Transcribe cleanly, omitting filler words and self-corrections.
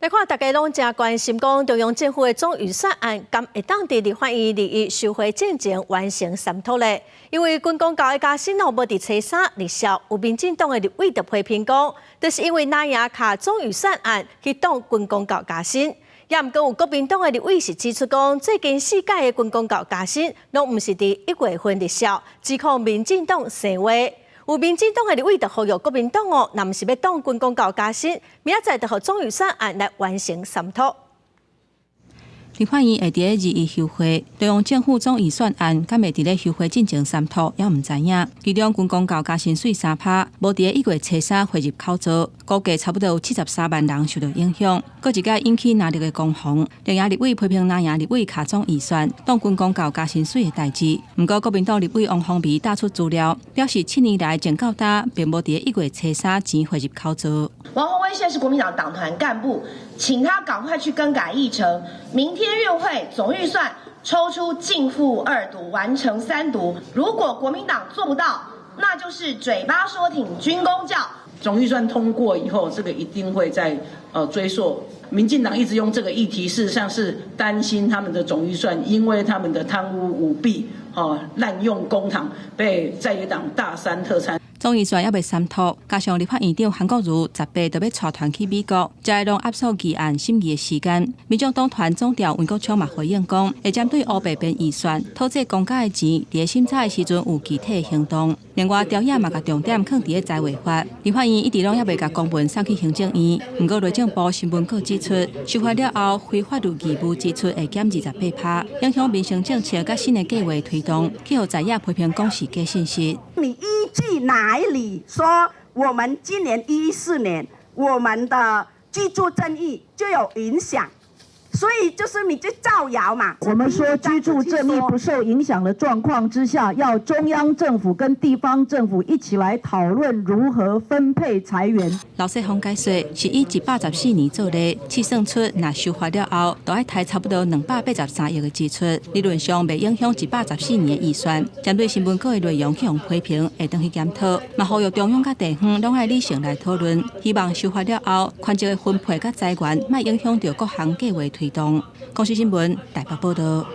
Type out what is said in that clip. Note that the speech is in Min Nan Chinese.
來看，大家攏誠關心，講中央政府的總預算案，敢會當佇立法院二一休會進前完成三讀咧？因為軍公教的加薪哦，無佇初三日銷，有民進黨的立委就批評講，就是因為藍營卡總預算案去擋軍公教加薪。也毋過有國民黨的立委是指出講，最近四屆的軍公教加薪，攏毋是佇1月份日銷，指控民進黨生話。有民進黨的立委就呼籲國民黨哦，若毋是欲擋軍公教加薪，明仔載就予總預算案來完成三讀。立法院會佇咧二一休會，中央政府總預算案敢會佇咧休會進前三讀，猶毋知影。其中軍公教加薪水3趴，無佇咧1月初3匯入口座，估計差不多有73萬人受到影響。閣一擺引起藍綠的攻防，綠營立委批評藍營立委卡總預算，擋軍公教加薪水的代誌。毋過國民黨立委王鴻薇打出資料，表示7年來從到今並無佇咧1月初3錢匯入口座。王鴻薇現在是國民黨黨團幹部，請他趕快去更改議程。明天院會總預算抽出進副二讀，完成三讀。如果國民黨做不到，那就是嘴巴說挺軍公教。總預算通過以後，這個一定會再追溯。民進黨一直用這個議題，事實上是擔心他們的總預算，因為他們的貪污舞弊、哦濫用公帑，被在野黨大刪特刪。總預算猶未三讀，加上立法院長韓國瑜18就欲帶團去美國，才會攏壓縮議案審議的時間。民眾黨團總召黃國昌嘛回應講，會針對烏白編預算，討債公家的錢，佇咧審查的時陣有具體的行動。另外，朝野嘛共重點囥佇咧財劃法，立法院一直攏猶未共公文送去行政院。毋過內政部新聞稿指出，修法了後，非法律義務支出會減28趴，影響民生政策佮新的計畫推動，去予在野批評講是假信息。你依據哪裡說我們今年14年我們的居住正義就有影響？所以就是你這造謠嘛。我們說居住正義不受影響的狀況之下，要中央政府跟地方政府一起來討論如何分配財源。劉世芳解說，是以114年做例，試算出若修法了後，就愛刣差不多283億的支出，理論上袂影響114年的預算。針對新聞稿的內容去予批評，會轉去檢討，嘛呼籲中央佮地方攏愛理性來討論，希望修法了後，權責的分配佮財源，莫影響著各項計畫推動。公視新聞台北報導。